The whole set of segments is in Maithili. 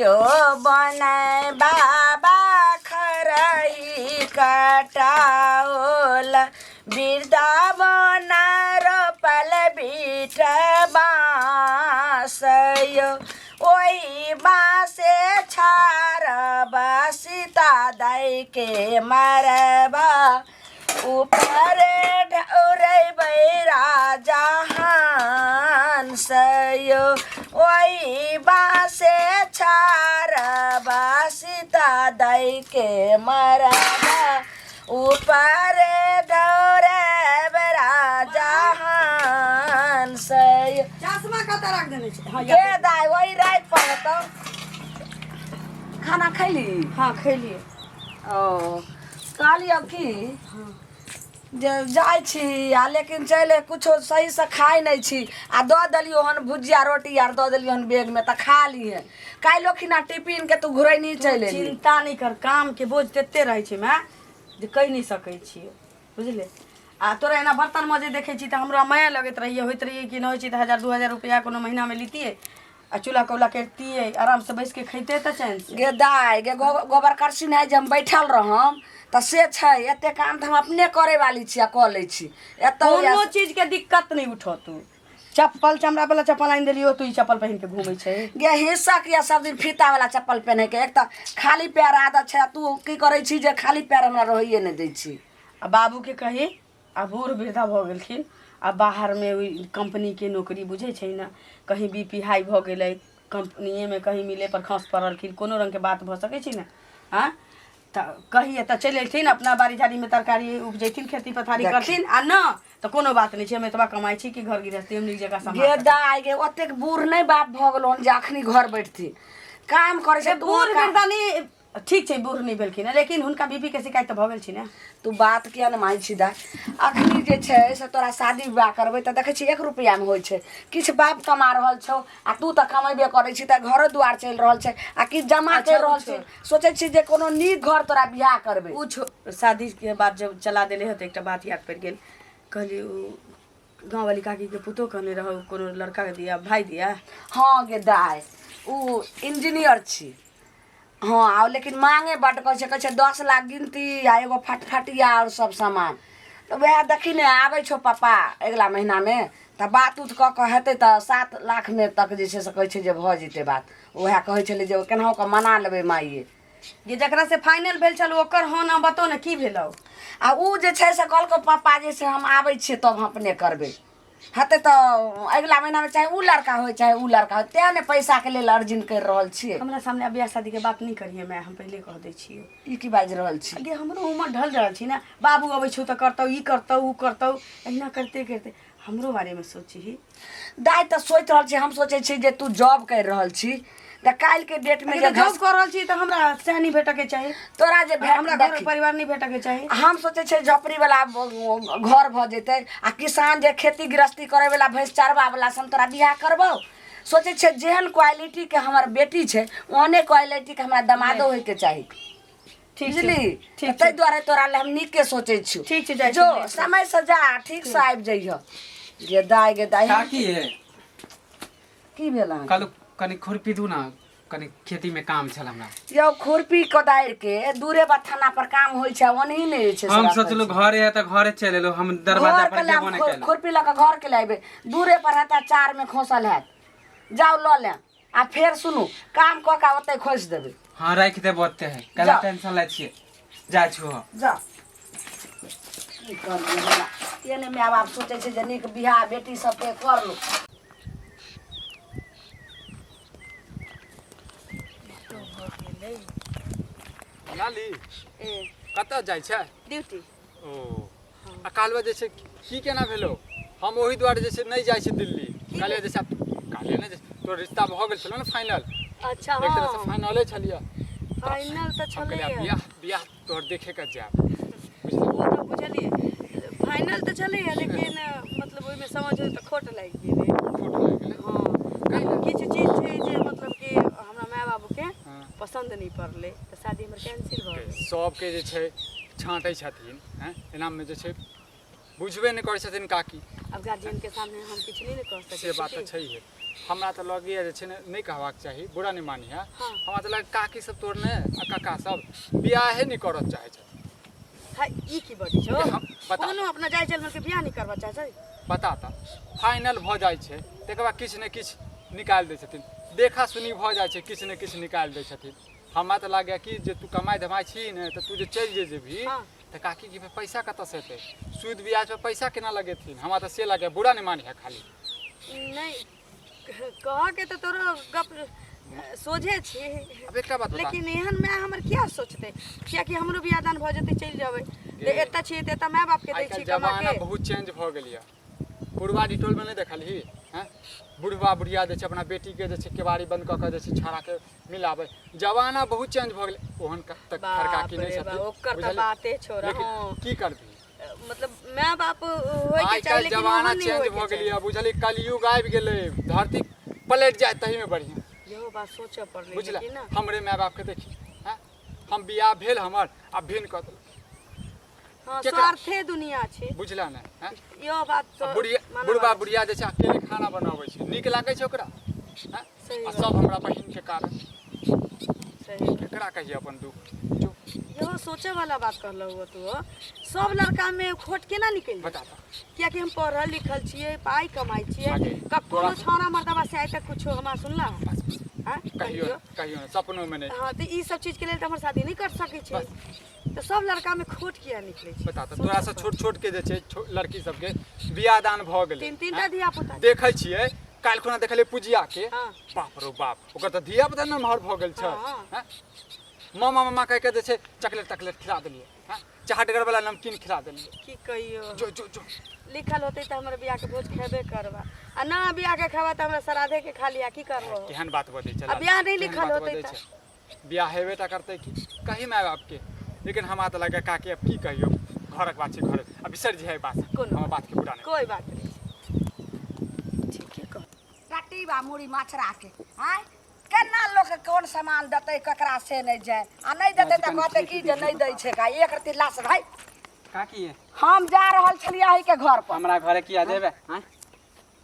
यो बनाए बाबा खरही कटाओल वृन्दावन रोपल बीट बाँस यो ओहि बाँसे छारब सीता दाइके मरबा ऊपर ढौरेबै राजा हंस यो ओहि बाँसे छारब सीता दाइके मरबा ऊपर ढौरेबै राजा हंस यो। चश्मा कतऽ राख देने छै? हाँ, गे दाइ वही राति पर हेतौ। खाना खैली? हाँ, खैलियै। ओ कहलियौ की जे जाइ छी आ लेकिन चलि कुछो सहीसँ खाइ नहि छी आ दऽ देलियौ हन भुजिया रोटी आर दऽ देलियौ हन बैगमे तऽ खा लिहे। काल्हिो खिना टिफिनके तू घुरैनी चलि एली। चिंता नहि कर, कामके बोझ तते रहै छै माय जे कहि नहि सकै छियै, बुझले? आ तोरा एना बर्तन मजे देखै छी तऽ हमरा माया लगैत रहैए, होइत रहैए कि नहि होइ छै तऽ 1000 2000 रुपैआ कोनो महीनामे लितियै आ चूल्हा कौला करितियै, आरामसँ बैस के खैते तऽ चैनसँ। गे दाइ गे, गोबर करसी नहि जे हम बैठल रहम तऽ से छै। एते काम तऽ हम अपने करे वाली छी आ कऽ लै छी एतऽ। कोनो चीजके दिक्कत नहि उठो। तू चप्पल चमड़ा वाला चप्पल आनि देलियो, तू ई चप्पल पहिन के घूमै छै। गे हिस्सक या सब दिन फीता वाला चप्पल पहिने के। एक तऽ खाली पैर आदत छै आ तू की करै छी जे खाली पैर हमरा रहैए नहि दै छी। आ बाबूके कही, आ बूढ़ वृद्धा भऽ गेलखिन आ बाहरमे ओहि कम्पनीके नौकरी बुझै छै ने, कहीं बी पी हाई भऽ गेलै, कम्पनिएमे कहीं मिले पर खसि पड़लखिन, कोनो रङ्गके बात भऽ सकै छै ने। आँय, तऽ कही तऽ चलि अयथिन, अपना बाड़ी झाड़ीमे तरकारी उपजेथिन, खेती पथारी करथिन। आ न तऽ कोनो बात नहि छै, हम एतबा कमाइ छी कि घर गृहस्थी हम नीक जकाँ सम्हार गे दाइ गे, ओतेक बूढ़ नहि बाप भऽ गेलौ हन जे अखनी घर बैठथिन काम करै छै। बूढ़ वृद्धा नहि, ठीक छै, बूढ़ नहि भेलखिन लेकिन हुनका बीपी के शिकायत तऽ भऽ गेल छै ने। तू बात किया ने मानै छी दाइ? अखनी जे छै से तोरा शादी विवाह करबै तऽ देखै छी 1 रुपैआमे होइ छै। किछु बाप कमा रहल छौ आ तू तऽ कमेबे करै छी, तऽ घरो दुआर चलि रहल छै आ किछु जमा करि रहल छी। सोचै छी जे कोनो नीक घर तोरा बियाह करबै। ओ शादी के बात जब चला देले है तऽ एकटा बात याद पड़ि गेल। कहली ओ गाँववाली काकीके पुतोह कहने रहौ कोनो लड़काके दिया भाय दिया। हँ गे दाइ, ओ इंजीनियर छी। हँ, आ लेकिन मांगे बड्ड कहै छै, कहै छै 10 लाख गिनती आ एगो फटफटिया आओर सब सामान। तऽ वएह देखी ने, आबै छौ पापा अगिला महीनामे तऽ बात उत कऽ कऽ हेतै तऽ 7 लाखमे तक जे छै से कहै छै जे भऽ जेतै बात। वएह कहै छलै जे केनाहु कऽ मना लेबै माइए। जे जकरा से फाइनल भेल छल ओकर हँ ना बतो ने, की भेलौ? आ उ जे छै से कहलकै पापा जे से हम आबै छियै तब हम अपने करबै, हेतै तऽ अगिला महीनामे, चाहे उ लड़का होइ चाहे उ लड़का होइ। तेँ ने पैसाके लेल अर्जिन करि रहल छियै। हमरा सामने आब बियाह शादीके बात नहि करिहे माय, हम पहिले कह दै छियै। ई की बाजि रहल छी? गे, हमरो उमर ढल रहल छी ने। बाबू अबै छौ तऽ करतौ, ई करतौ, उ करतौ, एहिना करिते करिते हमरो बारेमे सोचही। दाइ, तऽ सोचि रहल छी, हम सोचै छी जे तू जॉब करि रहल छी तऽ काल्हिके डेटमे जे जॉब कऽ रहल छी तऽ हमरा सएह नहि भेटऽके चाही? तोरा जे भेट हमरा घर परिवार नहि भेटऽके चाही? हम सोचै छियै झोपड़ी वाला घर भऽ जेतै आ किसान जे खेती गृहस्थी करे वाला, भैंस चरबा वाला से हम तोरा बियाह करबौ। सोचै छियै जेहन क्वालिटीके हमर बेटी छै ओहने क्वालिटीके हमरा दमादो होइके चाही। ठीक छै। बुझली? ठीक। ताहि दुआरे तोरा लए हम नीके सोचै छियौ। ठीक छै, जाइ छी। जो समयसँ जा, ठीकसँ आबि जइह। गे दाइ, गे दाइ। काकी हे। की भेल अहाँके? कहलहुँ कनि खुरपी दू ने, कनि खेतीमे काम छल हमरा। यौ, खुरपी कोदारि के दूरे बथाना पर काम होइ छै, ओनही नहि छै से हम राखै सोचलहुँ छै। घरे है तऽ घरे चलि एलहुँ हम, दरवाजा घर पर के गेबो लायब नहि केलहुँ। खुरपी लऽ कऽ घर के लायबै? दूरे पर हेतै, चार में खोसल हैत, जाउ लऽ लेब। आ फेर सुनू, काम कऽ कऽ ओतै खोसि देबै। हाँ, राखि देब ओते है, कैला जाउ। टेंशन लै छियै? जाइ छु हम। जाउ। की करबै, हमरा एने माय बाप सोचै छै जे नीक बियाह बेटी सबके कर लू। लाली, कतऽ जाइ छै? ड्यूटी। ओ, आ काल्हि जे छै की केना भेलो? हम ओहि दुआरे जे छै नहि जाइ छी दिल्ली। काल्हि जे छै, काल्हि ने जे तोर रिश्ता भऽ गेल छलो ने फाइनल। अच्छा। एक तरह से फाइनले छलियै। फाइनल तऽ हम कहलियै छलैए। बियाह बियाह तोहर देखे के जायब। ओ तऽ बुझलियै, फाइनल तऽ छलैए लेकिन मतलब ओहिमे समझ तऽ खोट लागि गेलै। खोट लागि गेलै? हँ। कैला? किछु चीज छै जे मतलब कि हमरा माय बाबूके पसन्द नहि पड़लै तऽ शादी हमर कैंसिल भऽ गेलै। सबके जे छै छाँटै छथिन। हैं, एनामे जे छै बुझबे नहि करै छथिन काकी। आब गार्जियन के सामने हम किछु नहि ने कह सकै से बात छी तऽ की? छैहे। हमरा तऽ लगैए जे छै ने, नहि कहबाक चाही, बुरा नहि मानी है, हाँ। हमरा तऽ लगैए काकी सब तोर ने आ काका सब बियाहे नहि करऽ चाहै छथिन। है, ई की बजै छौ? हम बता। कोनो अपना जाय चल के बियाह नहि करबा चाहै छै? बता तऽ, फाइनल भऽ जाइ छै तकर बाद किछु ने किछु निकालि दै छथिन, देखा सुनी भऽ जाइ छै, किछु ने किछु निकालि दै छथिन। हमरा तऽ लागैए कि जे तू कमाइ धमाइ छी ने, तऽ तू जे चलि जे जेबही हाँ। तऽ काकी के पैसा कतऽसँ एतै? सूद ब्याज पर पैसा केना लगेथिन? हमरा तऽ से लागैए, बुरा नहि मानी है खाली। नहि, कहऽ के तऽ तोरो गप सोझे छी। अब एकटा बात बता। लेकिन एहन माय हमर किया सोचतै? कियाकि हमरो बियाह दान भऽ जेतै, चलि जेबै गे। तऽ एतऽ छियै तऽ एतऽ माय बापके दै आइ छी काल्हि कमा जमाना के। बहुत चेंज भऽ गेल यऽ। बुढ़वा डिटोलमे नहि देखलही हैं? बुढ़वा बुढ़िया जे छै अपना बेटीके जे छै केबाड़ी बंद कऽ कऽ जे छै छौड़ाके मिलाबै। जमाना बहुत चेंज भऽ गेलै। ओहन तऽ बाप खड़काकी नहि रे छथिन, बाप, ओकर तऽ बुझलियै? बाते छोड़ा। लेकिन हँ, की करबही? मतलब माय बाप होइके आइ चाही, काल्हि लेकिन जमाना ओहन नहि चेंज होइके भऽ चाही। गेलै, बुझलियै? कलयुग आबि गेलै, धरती पलटि जाय तहीमे बढ़िआँ। इहो बात सोचऽ पड़लै। बुझल? लेकिन ना हमरे माय बापके देखी हैं, हम बियाह भेल हमर आ भिन्न कऽ देलक। हाँ, केकरा? स्वार्थे दुनिया छै। बुझला ने हैं? इहो बात आ तऽ बुढ़िया मानऽ बुढ़बा वाला छै। बुढ़िया जे छै अकेले खाना बनाबै छै, नीक लागै छै ओकरा हैं? सही आ बात। सब हमरा बहिनके कारण। सही बात। केकरा कहिए अपन दुख जो? इहो सोचे वाला बात कहलहुँ हो तू। हो, सब लड़का में खोट केना निकलि बता जेतै? तऽ। कियाकि हम पढ़ल लिखल छियै, पाइ कमाइ छियै। आगे, कोनो तोरा- छौड़ा मर्दबा से आइ तक कुछो हमरा सुनला बस, बस, आँय? कहियो ने, कहियो ने, सपनोमे नहि। हाँ, तऽ ई सब चीज के लेल तऽ हमर शादी नहि कर सकै छै। तऽ सब लड़का में खोट किया निकलै छै? बता तऽ, तोरासँ छोट छोट के जे छै लड़की सबके बियाह दान भऽ गेलै। तीन तीन टा हैं? धिया पुता। देखै छियै, काल्हि खुना देखलियै पूजिया के। हाँ। बाप रो बाप, ओकर तऽ धिया पुता नमहर भऽ गेल छै। हाँ। हैं? मामा मामा कहि के जे छै चॉकलेट तकलेट खिला देलियै हैं? चाहटगर वाला नमकीन खिला देलियै। की कहियो। जो जो जो। लिखल होतै तऽ हमर बियाह के भोज खेबे करबा, आ ना बियाह के खेबा तऽ हमरा श्राद्धे के खा लिया। की करबो? केहन बात बजै छै? आ बियाह नहि केहन लिखल बात होतै बजै तऽ? छै? बियाह हेबे टा करतै की, कही माय बापके। लेकिन हमरा तऽ लगै काकी, आब की कहियौ, घरक बात छै घर, आ बिसरि जइहे बात। कोनो हमर बातके बुरा नहि। कोई बात नहीं, ठीके कह। कटीबा मुड़ी मछरा के आँय, केना लोक कोन सामान देतै ककरा से नहि जाय, आ नहि देतै तऽ कहतै की जे नहि दै छै का। एक रत्ती लाश भाई। काकी। हम जा रहल छलियै अही के घर पर। हमरा घरे किया जेबै आँय?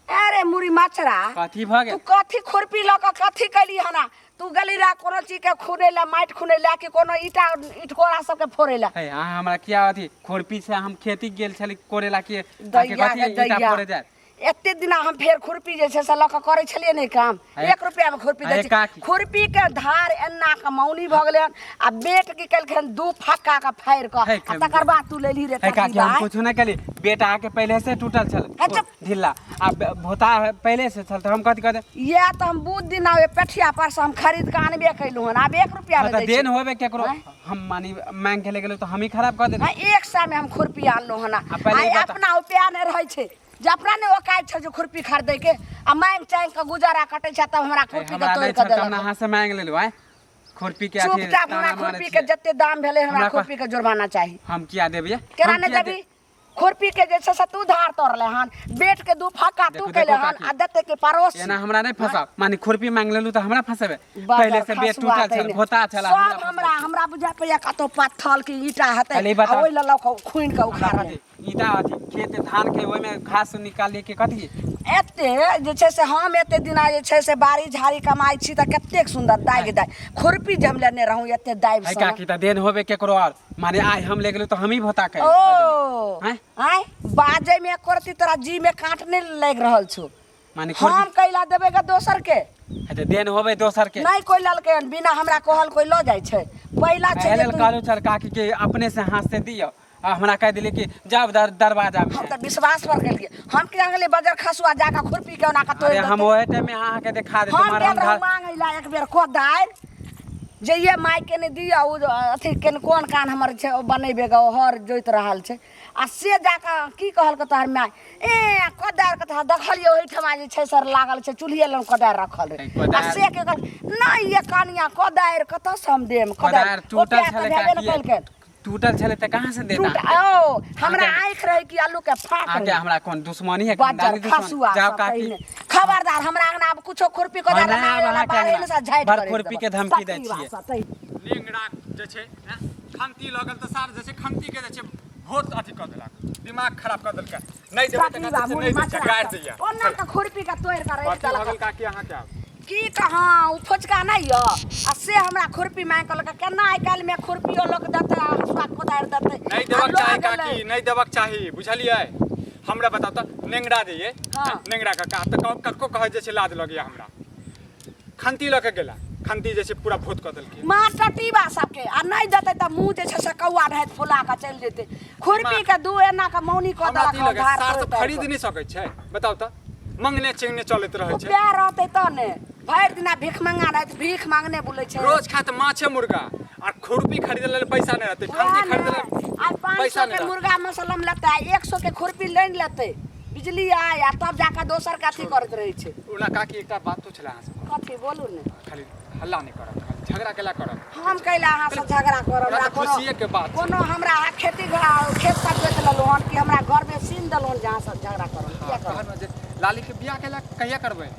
अरे मुड़ी मछरा। कथी भऽ तू गेल? कथी खुरपी लऽ कऽ कथी कैली हना? तू गेली रह कोनो चीज के खुनै लए, माटि खुनै लए कि कोनो ईटा इटकोरा सबके फोड़ै लए? हे, अहाँ हमरा किया अथी, खुरपी से हम खेती गेल छली कोड़े ला कि अहाँके दैया कथी के ईटा दैया फोड़े जायत? एते दिना हम फेर खुरपी जे छै से लऽ कऽ करै छलियै ने काम। अरे- 1 रुपया मे खुरपी दै अरे छै। काकी। खुरपी के धार एन्ना के मौनी भऽ गेलै हन, आ बेट की केलखिन, दू फक्का के फाड़ि कऽ हे, आ तकर बाद तू लेलही रे। हे काकी, हम भाई। कुछो नहि केली। बेटा अहाँके पहिले से टूटल छल। अच्छा। ढिल्ला आ भोता पहिले से छल, तऽ हम कथी कहते? इएह तऽ हम बुध दिन आब पेठिया पर से हम खरीद कऽ आनबे केलहुँ हन, आब 1 रुपया मे तऽ दै देन छै। होबे केकरो। आँय? हम मानी मांगि के ले गेलहुँ तऽ हमही खराब कऽ देली? हाँ, 100 मे हम खुरपी आनलहुँ हन। आ पहिले आइ ई बता- अपना उपाय नहि रहै छै जे अपना नहि औकात छै जे खुरपी खरीदै के, आ मांगि चांगि कऽ गुजारा कटै छै, तब हमरा हे, खुरपी के हमरा तोड़ि नहि कऽ छल तऽ हमरा देलक। अहाँ से मांगि लेलहुँ। आँय, खुरपी के अथी चुपचाप ताना हमरा मारै खुरपी के छियै। जते दाम भेलै, हमरा हमरा खुरपी के जुर्माना चाही। हम किया देबियै? केना हम नहि किया देबी? खुरपी के जे छै से तू धार तोड़ले हन, बेट के दू फक्का तू देखू, केले देखू हन काकी। आ देते के पड़ोसी। एना हमरा नहि फंसाउ। माने खुरपी मांगि लेलहुँ तऽ हमरा फंसेबै? बगर पहिले से बेट खसुआ टूटल छल, तैने। भोता छल, आ सब हमरा हमरा हमरा बुझा पड़ैया कतौ पत्थर के ईटा हेतै, पहिले ई आ बताउ। ओहि लऽ लऽ कऽ खुनि कऽ हमरा उखाड़ल। कथी ईटा अथी खेत धान के ओहिमे घास निकाले के कथी? एते जे छै से हम एते दिना जे छै से बाड़ी झाड़ी कमाइ छी तऽ कतेक सुन्दर दागि दागि खुरपी जे हम लेने रहूँ एते दाबि है सन। काकी, तऽ देन होबे केकरो और। माने आइ हम ले गेलहुँ तऽ हमही भोता के ओ आँय? आँय, बाजै मे एको रत्ती तोरा जी मे काँट नहि लागि रहल छौ? माने हम कैला देबै गे दोसर के? है तऽ देन होबे दोसर के। नहि कोइ ललकै हन, बिना हमरा कहल कोइ लऽ जाइ छै? पहिला छै एहि जे लेल तू कहलहुँ छल काकी के अपने से हाथ से दियौ, आ हमरा कहि देलियै कि जाउ दरवाजा में। हम तऽ विश्वास पर केलियै, हम किया गेलियै बजर खसुआ जाकऽ खुरपी के ओना कऽ तोड़ि अरे हम देतै। ओहे टाइम में अहाँके देखा देतहुँ। हम गेल रहूँ मांगै ला एक बेर कोदारि जे ये माय के नहि दिअ, ओ अथी केन कोन कान हमर छै ओ बनेबे गे, ओ हर जोति रहल छै। आ से जाकऽ की कहलकै तोहर माय? ए कोदारि के तोहर देखलियै ओहिठमा जे छै सर लागल छै, चूल्हिए लग कोदारि रखल रहै। कोदारि- आ से के कहलकै नहि ये कनिया, कोदारि कतऽसँ हम देम? कोदारि ओ टूटल प्यार तऽ छलै भेबे ने काकी। केलकै। टूटल छलै तऽ कहाँ से देता? टूट ओ हमरा अहाँके- आँखि रहै कि आलू के फाक अहाँके रहै? हमरा कोन दुश्मनी है? बजर खानदानी दुश्मनी? खसुआ जाओ सब काकी। पहिने। खबरदार, हमरा अंगना आब कुछो खुरपी कोदारि नहि आब लाबै अहाँके बाहरे अंगना। से झाटि बड़ करै खुरपी के देबऽ। धमकी दै तकरी छियै। बात सब, नेंगरा जे छै, हैं, खंती लगल तऽ सार जे छै खंती के जे छै बहुत अथी कऽ देलक, दिमाग खराब कऽ देलकै। नहि देबै तऽ बाप रे बा, कहतै से मुड़ी नहि दै मचरा छै, गारि कऽ। दैया। ओना तऽ खुरपी के तोड़ि कऽ राखि कथी भऽ गेल देलक। काकी अहाँके आब? की कहाँ ओ फुचका नहि यऽ आ से हमरा खुरपी मांगि कऽ लऽ केना आइ काल्हिमे खुरपियो लोक देतै आ हँसुआ कोदारि देतै। नहि आ देबक लऽ चाही गेलै। काकी, नहि देबक चाही, बुझलियै? हमरा बताउ तऽ, नेंगरा जे ये हाँ। नेंगरा काका तऽ कतको कहै जे छै लाज लगैया हमरा। खंती लऽ के गेला, खंती जे छै पूरा भूत कऽ देलकै। माँ टटीबा सबके आ नहि देतै तऽ मुँह जे छै से कौआ रहैत फुला कऽ चलि जेतै। खुरपी के दू एना कऽ मौनी कऽ हमरा देलक तऽ ई हँ, लगैया धार सार तोड़ि सब ताड़ि खरीद कऽ। नहि सकै छै, बताउ तऽ, मंगने चिंगने चलैत रहै छै। उपाय रहतै तऽ ने, भरि दिना भीख मंगा रहैत, भीख मांगने बुलै छै। रोज खात माछे मुर्गा आ खुरपी खरीदे लेल पैसा नहि रहतै, वएह खंती ने, खरीदे लेल आइ 500 पैसा नहि के रहतै। मुर्गा मसलम लेतै आ 100 के खुरपी लानि लेतै, बिजली आय आ तब जाकऽ दोसर के अथी करैत रहै छै। ओना काकी एकटा बात तो छलै अहाँ से। कथी बोलू ने। खाली हल्ला नहि करब, खाली झगड़ा केला करब। हम कैला अहाँ से झगड़ा करब? हमरा तऽ हमरा कोनो खुशिये के बात छै। कोनो हमरा अहाँ खेती खेत सब जोति लेलहुँ हन कि हमरा घरमे सीन देलहुँ हन जे अहाँ सब झगड़ा करब? किया करब? कहलहुँ जे लाली के बियाह केला कहिया करबै?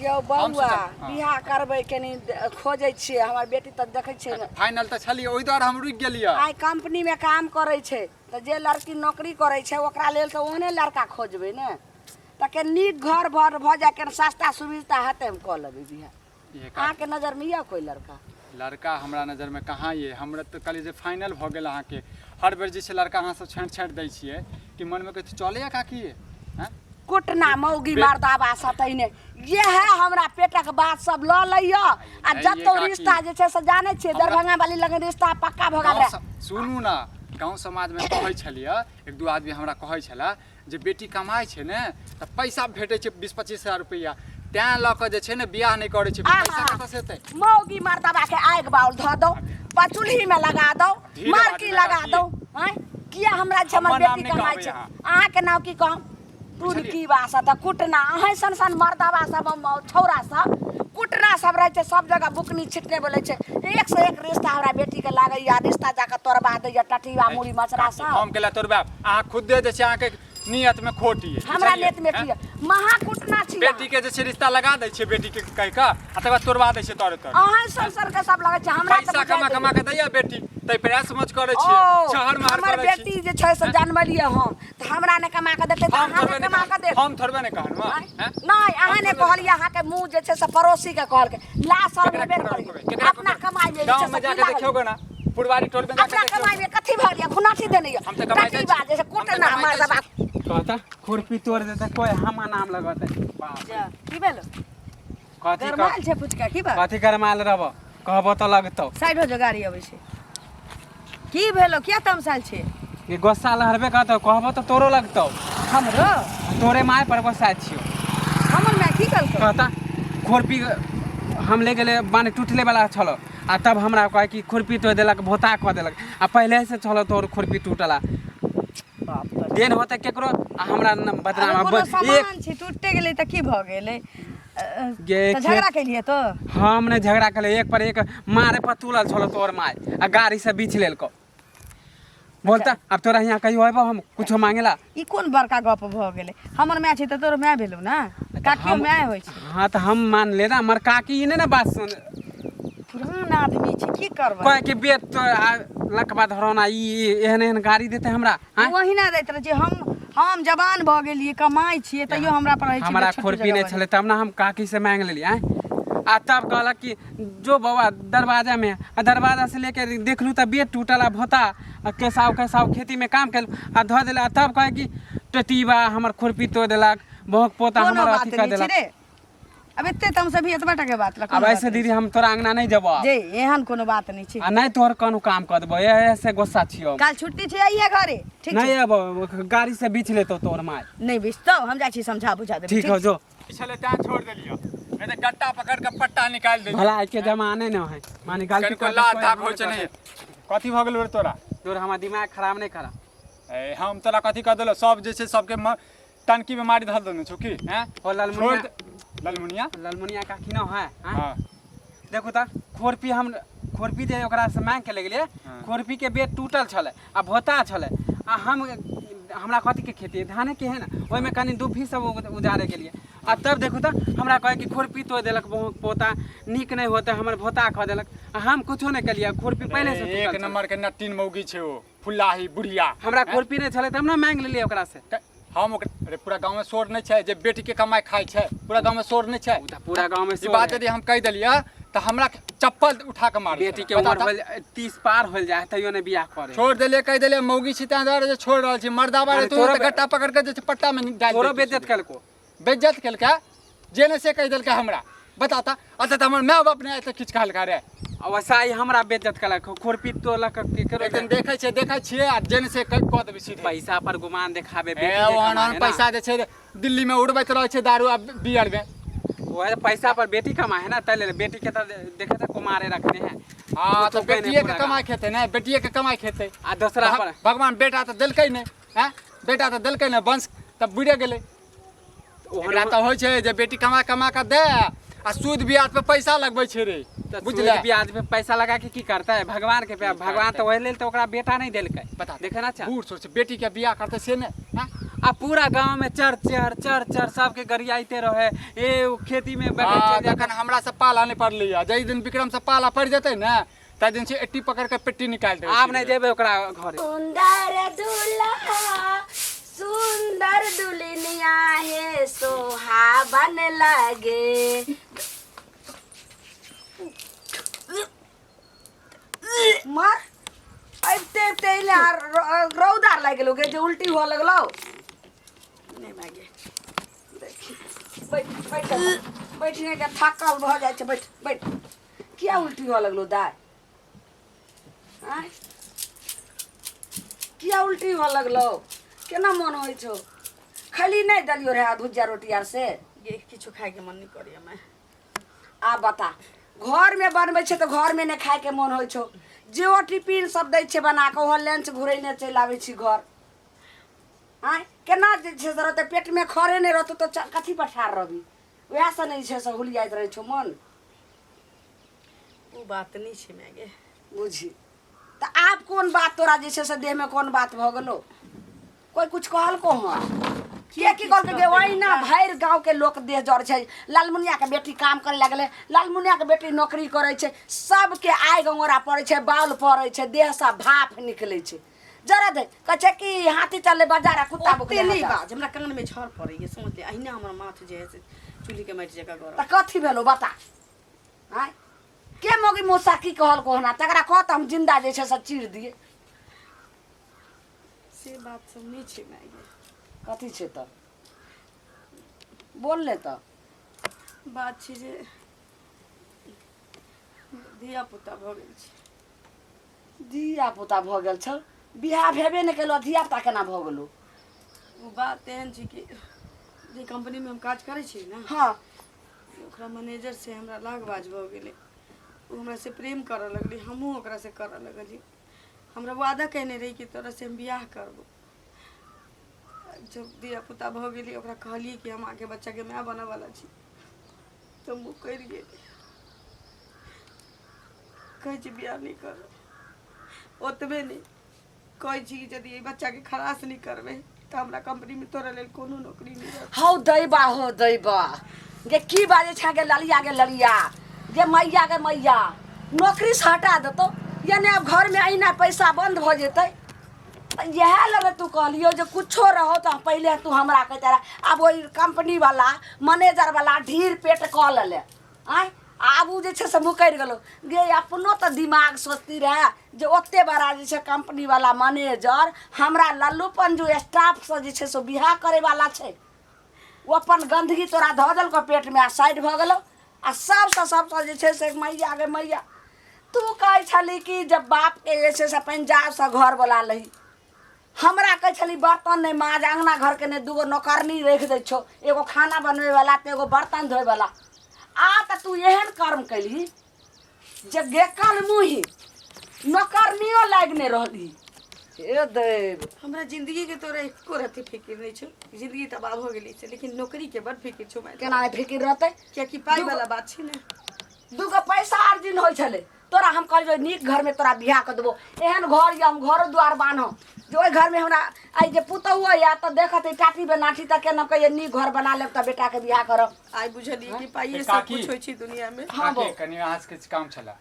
यौ हम बौआ, सोचल- हँ। बियाह करबै कनी खोजै छियै, हमर बेटी तऽ देखै छियै ने। फाइनल तऽ छलियै, ओहि दुआरे हम रुकि गेलियै। आइ कंपनीमे काम करै छै तऽ जे लड़की नौकरी करै छै ओकरा लेल तऽ ओहने लड़का खोजबै ने, तऽ के नीक घर भर भऽ जाय, केना सस्ता सुविधा हेतै, हम कऽ लेबै बियाह। ये अहाँके नजरमे यऽ कोइ लड़का? लड़का हमरा नजरमे कहाँ ये, हमरा तऽ कहलियै जे फाइनल भऽ गेल अहाँके। हर बेर जे छै लड़का अहाँ सब छाँटि छाँटि दै छियै कि मनमे कहै छै चलैया काकी? आँय? कुटना मौगी मर्दाबा सब तहिने इएह हमरा पेटक बात सब लऽ लैया आ नहीं ये जतौ काकी। रिश्ता जे छै से जानै छियै, हमरा- दरभंगा वाली लग रिश्ता पक्का भऽ गेल गाँव रहै। सुनू ने, गाँव समाजमे कहै छलियै, एक दू आदमी हमरा कहै छलै जे बेटी कमाइ छै ने तऽ पैसा भेटै छै 20-25 हजार रुपैआ, तैँ लऽ कऽ जे छै ने बियाह नहि करै छै। आहा। पैसा कतऽसँ एतै? मौगी मर्दबा के आगि बाउल धऽ दौ, पचुल्ही में लगा दौ, धीरे मार्की बाजू लगा काकी। दौ। आँय, किया हमरा छै हमर हमर नाम बेटी नहि कमाइ कहबै छै? अहाँ। अहाँके नाम की कहब? बुझलियै? टुनकी बासा तऽ कुटना अहें सन सन मर्दबा सब छौड़ा सब कुटना सब रहै छै, सब जगह बुकनी छिटने बोलै छै। एक से एक रिश्ता हमरा बेटी के लागैया, रिश्ता जाकऽ तोड़बा दैया टटीवा मुड़ी मचरा सब। हम केला तोड़बाब? अहाँ खुदे जे छै अहाँके नियत में खोट ये। हमरा बुझलियै? नियत में की हैं? ये? महा कुटना छी बेटी के जे छै रिश्ता लगा दै छै बेटी के कहि कऽ आ तकर बाद तोड़वा दै छै तोरे तोरे। अहाँ सन सन के सब लगै छै हमरा तऽ पैसा बुझाइ कमा दैया। कमा के दैया बेटी, तै पर ऐश मौज करै ओ छियै, शहर महर हमर करै छी। बेटी जे छै से जनमलियै हम तऽ हमरा नहि कमा कऽ देतै तऽ हम अहाँ थोड़बे नहि नहि कमा कऽ कहलहुँ, देत? हम थोड़बे नहि कहलहुँ, आँय? हैं? नहि, अहाँ नहि कहलियै, अहाँके मुँह जे छै से पड़ोसी के कहलकै ला शर्म केकरा हेबे केकरा ने कहबै? करै केकरा अपना कहबै? कमाइ मे जे गाँव छै में से जाके की लागल? देखियौ गे ना, पुरवारी टोल में जाके अपना देखियौ। कमाइ मे कथी भऽ गेलै? घुनाठी देने यऽ हम तऽ कमाइ दै टटीबा छी। जे छै हम तऽ कुटना कमाइ दै मर्दबा। छी। कहता खुरपी तोड़ देता कोई हमा नाम लगते। बाप रे। जा, की भेलो? कथी गरमायल छै फुचका, की बात? कथी गरमायल रहब, कहबो तऽ लगतौ। साइड हो जो, गाड़ी अबै छै। की भेलो, किया तमसायल छै? ये गुस्सा लहरबे करतौ, कहबो तऽ तोरो लगतौ। हमरो? तोरे माय पर गुस्सा छियौ। हमर माय की कहलकौ? कहता खुरपी हम ले गेलै माने टूटले वाला छलो आ तब हमरा कहै कि खुरपी तोड़ देलक, भोता कऽ देलक आ पहिले से छलो तोर खुरपी टूटला। बाप रे। देन होतै केकरो आ हमरा न बदनाम। अरे कोनो एक सामान छै, टूटे गेलै तऽ की भऽ गेलै? गे तऽ झगड़ा केलियै तो? हम नहि झगड़ा केलियै, एक पर एक मारे पर तुलल छलो तोर माय आ गाड़ी से बीछ लेलको। बोलता अब तोरा यहाँ कहियो अयबो हम कुछो मांगेला? ई कोन बड़का गप भऽ गेलै? हमर माय छै तऽ तोर माय भेलौ ने, काकियो माय होइ छै। हाँ तऽ हम मान ले ना, हमर काकी ई नहि ने बात सुन। पुरान आदमी छै, की करबै? कहे कि बेच तो आ लकबा धरौना ई एहन एहन गाड़ी देते हमरा, आँय? ओहिना दैत रहै छै। हम जवान भऽ गेलियै, कमाइ छियै, तैयो हमरा पर रहै छै। हमरा छोटू खुरपी नहि जगह छलै तब ने हम काकी से मांगि लेलियै, आँय? आ तब कहलक कि जो बौआ दरवाजा में, आ दरवाजा से लेके देखलू तऽ बेड टूटल आ भोता आ केसाव केसाव खेती में काम केलू आ धऽ देलक आ तब कहै कि टटीबा हमर खुरपी तोड़ि देलक, भोक पोता कोनो हमर बात अथी कऽ नहि छै देलक। रे, अब एते तम से भी एतबा टाके बात लए आब ऐसे दीदी हम तोरा अंगना नहि जेबो आब। जे एहन कोनो बात नहि छै आ नहि तोहर कोनो काम कऽ देबो, ऐसे गुस्सा छियौ। काल्हि छुट्टी छै, आइए घरे, ठीक नहि छै? अयबो, गाड़ी से बीछ लेतौ तोहर माय। नहि बिछतौ, हम जाइ छी समझा बुझा देबै। ठीक हौ, जो। छलै तैं छोड़ देलियौ, नहि तऽ गट्टा पकड़ के पट्टा निकालि देलियौ। भला के जमाने न है माने गलती कनिको कर लात धाक होइ छै नहि। कथी भऽ गेल रे तोरा? तोर हमर दिमाग खराब नहि करा। ए, हम तोरा कथी कह देलौ? सब जे छै सबके टंकी में मारि धल देने छौ की? हैं? ओ ललमुनिया। छोड़ दे। ललमुनिया? ललमुनिया काकी न है, हैं? हाँ। देखू तऽ खुरपी, हम खुरपी जे ओकरा से मांगि के ले गेलियै, हाँ। खुरपी के बेड टूटल छलै आ भोता छलै आ हम हमरा कथी के खेती धाने के है ने, ओहिमे कनि दुभी सब उजारे गेलियै आ तब देखू तऽ हमरा कहै कि खुरपी तोड़ि देलक, बहुत पोता नीक नहि होतै, हमर भोता खा देलक आ हम कुछो नहि केलियै, खुरपी पहिले से एक टूटल छलै। नंबर के नट्टीन मौगी छै ओ। फुल्लाही बुढ़िया। हमरा खुरपी नहि छलै तऽ हम ने मांगि लेलियै ओकरा से। हम ओकरा, अरे पूरा गाँव में शोर नहि छै जे बेटी के कमाइ खाइ छै? पूरा गाँव में शोर नहि छै? ओ तऽ पूरा गाँव में ई शोर बात है। यदि हम कहि देलियै तऽ हमरा चप्पल उठा के मारै बेटी के बता उम्र तऽ। होल 30 पार होल जाए तैयो नहि बियाह करे। छोड़ देलियै, कहि देलियै मौगी छी ताहि दुआरे जे छोड़ रहल छी। मर्दाबा अरे रे तू तोरो तऽ गट्टा पकड़ के जे छै पट्टा में डालि तोरो दैत बेइज्जत छी। केलको? बेइज्जत केलकै जे ने से कहि देलकै हमरा। बता तऽ, अच्छा तऽ हमर माय बाप नहि आइ तक किछु कहलकै रे? आ वैसा ही हमरा बेइज्जत केलक, खुरपी तोड़लक केकरो। एक दिन देखै छियै, देखै छियै आ जे ने से कऽ देबै सीधे। पैसा पर गुमान देखाबे ए बेटी जे ओहन कमाए ओहन है ना। पैसा जे छै दिल्ली में उड़बैत रहै छै दारू आ बियर में। वह पैसा पर बेटी कमाए है ना, तै लेल बेटी के तऽ देखे तऽ कुमारे रखने है। हाँ कुछो तऽ कहै नहि बेटिए के पूरा कमाइ खेतै ने, बेटिए के कमाइ खेतै। आ दोसरा पर भगवान बेटा तऽ देलकै नहि, हैं, बेटा तऽ देलकै नहि, वंश तऽ बुड़े गेलै। ओहन एकरा तऽ होइ छै जे बेटी कमा कमा कऽ दे आ सूद ब्याज पर पैसा लगबै छै रे। तऽ बुझले? सूद ब्याज पे पैसा लगा के की करतै? भगवान के पे भगवान तऽ ओहि लेल तऽ ओकरा बेटा नहि देलकै। बता, देखे ना अच्छा बूढ़ सूढ़ छै, बेटी के बियाह करतै से नहि, हैं? आ पूरा गांव में चर चर चर चर सबके गरियाइते रहे, ए ओ खेती में बैठे हाँ, चलि जाता। जखन हमरा से पाला नहि पड़लै है, जाहि दिन विक्रम से पाला पड़ि जेतै ने ताहि दिन से एट्टी पकड़ के पेट्टी निकालि देबै। आब नहि जेबै ओकरा घरे। सुंदर दुल्हा सुंदर दुल्हनिया हे सोहावन लगे। मर अबिते अबिते अइले आ रौदा लागि गेलो गे जे उल्टी हुअ लगलौ। नहि माय गे। देखी, बैठ बैठ बैठने के थाकल भऽ जाइ छै। बैठ बैठ। किया उल्टी हुअ लगलौ दाय? आँय, किया उल्टी हुअ लगलौ? केना मोन होइ छौ? खैली नहि देलियौ रहए भुजिया रोटी आर से? गे, किछो खायके मन नहि करैया माय। आब बता, घरमे बनबै छै तऽ घरमे नहि खायके मोन होइ छौ? जे ओ टिफिन सब दै छै बना कऽ, ओहो लंच घुरैने चलि आबै छी घर। आँय, केना जे छै से रहतै? पेटमे खरे नहि रहतौ तऽ कथी पर ठाढ़ रहबी? उएहसँ नहि छै से हुलियाइत रहै छौ मन। ओ बात नहि छै माय गे। बुझी तऽ आब कोन बात तोरा जे छै से देहमे कोन बात भऽ गेलौ? कोइ कुछ कहलको? हँ, के की कहलकै गे? ओहिना भरि गाँवके लोक देह जर छै, लालमुनियाके बेटी काम करे लगलै, लालमुनियाके बेटी नौकरी करै छै। सबके आगि अंगोरा पड़ै छै, बाउल पड़ै छै, देहसँ भाफ निकलै छै। जरा दे कहै छै कि हाथी चललै बाजार आ कुत्ता ओते भुकलै नहि हजार। बाज, हमरा कानमे छर पड़ैए समझलियै? अहिना हमर माथ जे है से चूल्हीके माटि जकाँ गरम। तऽ कथी भेलौ बता? आँय, के मौगी मौसा की कहलको हना? तकरा कह तऽ हम जिन्दा जे छै से चीर दिए। से बात सब नहि छै माय गे। कथी छै तऽ बोल ले तऽ। बात छै जे धिया पुता भऽ गेल छै। धिया पुता भऽ गेल छौ? बियाह भेबे नहि केलौ, धिया पुता केना भऽ गेलौ? ओ बात एहन छै कि जे कंपनीमे हम काज करै छी ने, हँ, ओकरा मैनेजर से हमरा लागबाज भऽ गेलै। ओ हमरा से प्रेम करऽ लगलै, हमहूँ ओकरा से करऽ लगलियै। हमरा वादा कयने रही कि तोरा से हम बियाह करबो। जब धिया पुता भऽ गेलै, ओकरा कहलियै कि हम अहाँके बच्चाके माय बनऽवला छी, तऽ मुकरि गेलै। कहै छै बियाह नहि करब। ओतबे नहि, कहै छी कि यदि एहि बच्चाके खलास नहि करबै तऽ हमरा कंपनीमे तोरा लेल कोनो नौकरी नहि रहतौ। हौ दैबा, हो दैबा गे, की बाजै छै गे ललिया? गे ललिया गे मैया, गे मैया, नौकरी से हटा देतौ, यानी आब घरमे अहिना पैसा बंद भऽ जेतै। तऽ इएह लए ने तू कहलियौ जे कुछो रहो तऽ पहिले तू हमरा कहिते रह। आब ओहि कंपनी वाला मैनेजर वाला ढीर पेट कऽ लेले। आँय, आब ओ जे छै से मुकरि गेलौ गे। अपनो तऽ दिमाग सोचती रहए जे ओते बड़ा जे छै कंपनी वाला मैनेजर हमरा लल्लू पंजू स्टाफसँ जे छै से बियाह करैवाला छै। ओ अपन गन्दगी तोरा धऽ देलकौ पेटमे आ साइड भऽ गेलौ। आ सबसँ सबसँ जे छै से मैया गे मैया, तू कहै छली कि जब बापके जे छै से पंजाबसँ घर बोला लही, हमरा कहै छली बर्तन नहि माज, अङ्गना घरके नहि, दूगो नौकरनी राखि दै छौ, एगो खाना बनबैवला तऽ एगो बर्तन धोइवला। आ तऽ तू एहन कर्म केलही जे गेकल मुही नौकरनियो लागि नहि रहली। हे देव, हमरा जिंदगी के तोरा एको रत्ती फिकिर नहि छौ। जिंदगी तबाह भऽ गेली छै, लेकिन नौकरी के बड़ फिकिर छौ माय। केना नहि फिकिर रहतै? कियाकि पाइ वाला बात छै ने। दूगो पैसा अर्जिन होइ छलै। तोरा हम कहलियौ नीक घरमे तोरा बियाह कऽ देबो, एहन घर यऽ हम घरो दुआर बान्हब जे ओहि घरमे हमरा आइ जे पुतहुओ आयत तऽ देखत ई टाटी बेनाठी तऽ केना कहियै नीक घर बना लेब तऽ बेटाके बियाह करब। आइ बुझलियै कि पाइए सब काकी। कुछ होइ छै दुनिया में। हँ बौ। काकी, कनि अहाँ से किछु काम छलै।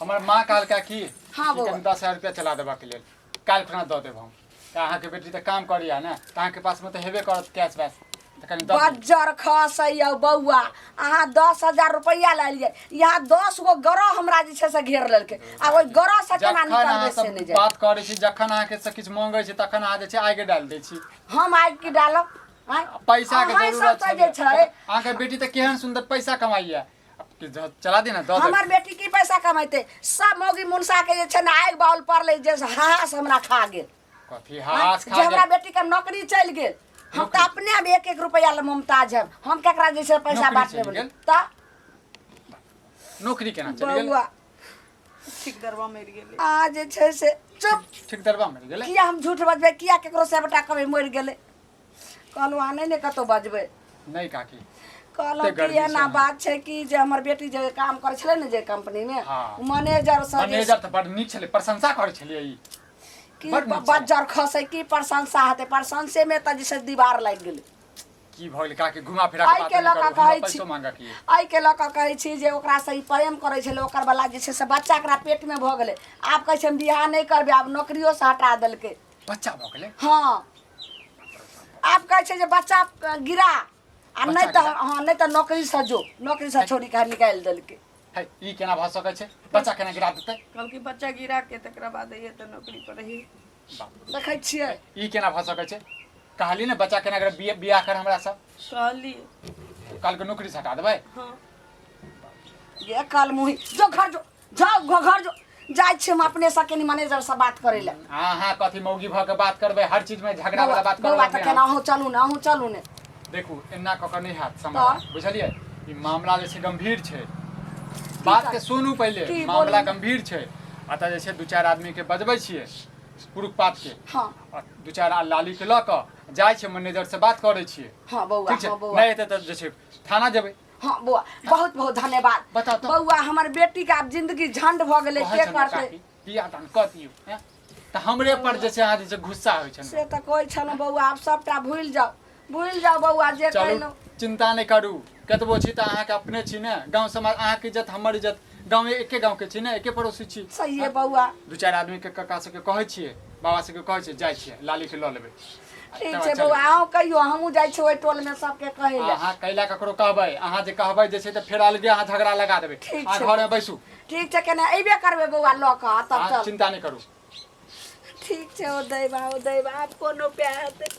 हमर माँ कहलकै कि हँ कि बौआ। कनि 10,000 रुपया चला देबाक लेल। काल्हि खुना दऽ देब हम। तऽ अहाँके बेटी तऽ काम करैया ने, तऽ अहाँके पासमे तऽ हेबे करत कैश वैश, तऽ कनि दऽ दियौ। बज्जर खसैया बौआ, अहाँ 10,000 रुपैआ लए लियै, यहाँ 10 गो ग्रह हमरा जे छै से घेर लेलकै, आ ओहि ग्रह से केना जखन अहाँ निकलबै से सब नहि जानि। बात करै छी, जखन अहाँके से किछु मंगै छी तखन अहाँ जे छै आगे डालि दै छी। हम आगि की डालब? आँय? पैसा के अहाँ जरूरत सब तऽ जे छलै। छै अहाँके बेटी तऽ केहन सुन्दर पैसा कमाइया, चला दे ना दऽ देब। हमर बेटी की पैसा कमेतै? सब मौगी मुनसा के जे छै ने आगि बाउल पड़लै, जे हाहास हमरा खा गेल। कथी हास जे खा हमरा गेल? बेटी के नौकरी चलि गेल। हम तऽ अपने आब एक एक रुपैआ ले मुमताज हम हम केकरा जे छै पैसा नौकरी बाँट चलि लेबै गेल? तऽ। नौकरी केना चलि गेल? बौआ, ठेकेदरवा मरि गेलै। आ जे छै से चुप। ठेकेदरबा मरि गेलै? किया हम झूठ बजबै? किया केकरो से बेटा कहबै मरि गेलै? कहलहुँ अहाँ नहि ने कतहु बजबै। नहि काकी। कहलहुँ एते कि गर्मी छै एना अहाँ। बात छै कि जे हमर बेटी जे काम करै छलै ने जे कंपनीमे, हाँ। मैनेजर से जे मैनेजर तऽ बड नीक छलै, प्रशंसा करै छलियै ई। की बड नीक छलै। बज्जर खसै, की प्रशंसा हेतै? प्रशंसेमे तऽ जे छै दीवार लागि गेलै। की भऽ गेलै काकी? घुमा फिरा के एहि बात के नहि लऽ कऽ करू, हमरा कहै छी, पैसो मांगऽ की? एहि के लऽ कऽ कहै छी जे ओकरासँ ई प्रेम करै छलै, ओकर बला जे छै से बच्चा एकरा पेटमे भऽ गेलै। आब कहै छै हम बियाह नहि करबै। आब नौकरियोसँ हटा देलकै। बच्चा भऽ गेलै? हँ, आब कहै छै जे बच्चा गिरा आ बच्चा नहि तऽ गिरा? हँ, नहि तऽ नौकरीसँ जो, नौकरीसँ छोड़ि कऽ निकालि देलकै। है, ई केना भऽ सकै छै? बच्चा केना गिरा देतै? कहलकै बच्चा गिरा के तकरा बाद अइहे तऽ नौकरी पर रही। बाप देखै छियै, ई केना भऽ सकै छै? कहली ने बच्चा केना गिरा, बियाह कर हमरा सब कहली। काल्हि नौकरी से हटा देबै। हँ। ये काल मुही जो घर जो, जाओ घर जो। जाइ छी हम अपने से कनि मैनेजर से बात करै लए। अहाँ कथी मौगी भऽ के बात करबै? हर चीज में झगड़ा वाला बात बौआ करबै? तऽ केना अहूँ चलू ने, अहूँ चलू ने। देखू, एना कऽ कऽ नहि हैत समाधान, बुझलियै? ई मामला जे छै गंभीर छै। बात के सुनू पहिले। की मामला बोलू? गंभीर छै। अतः जे छै दू चारि आदमी के बजबै छियै, पुरुख पात के। हँ। आ दू चारि आ लाली के लऽ कऽ जाइ छियै, मैनेजर से बात करै छियै। हँ बौआ। ठीक छै? हँ बौआ। नहि हेतै तऽ जे छै थाना जेबै। हँ बौआ, बहुत बहुत धन्यवाद। बताउ तऽ। बौआ, हमर बेटी के आब जिंदगी झंड भऽ गेलै। कहै के छलहुँ करतै? काकी, बियाह दान कऽ दियौ, हैं? तऽ हमरे पर जे छै अहाँ जे छै गुस्सा होइ छनि। से तऽ कहै छलहुँ बौआ, आब सबटा भूलि जाउ, भूलि जाउ बौआ जे चलू, कहलहुँ। चिंता नहि करू। कतबो छी तऽ अहाँके अपने छी ने, गाँव समाज अहाँके इज्जत हमर इज्जत, गाँव एके गाँव के छी ने, एके पड़ोसी छी। सही है बौआ। दू चारि आदमी के काका सबके कहै छियै, बाबा सबके कहै छियै, जाइ छियै, लाली के लऽ लेबै। ठीक छै बौआ, अहूँ कहियौ, हमहूँ जाइ छी ओहि टोलमे सबके कहै लए। अहाँ कैला ककरो कहबै? अहाँ जे कहबै जे छै तऽ फेर अलगे अहाँ झगड़ा लगा देबै। ठीक अहाँ छै। घरमे बैसू। ठीक छै, केना अयबे करबै बौआ लऽ कऽ आ तब अहाँ चल। चिंता नहि करू। ठीक छै। ओ दैबा, ओ दैबा, आब कोनो उपाय हेतै।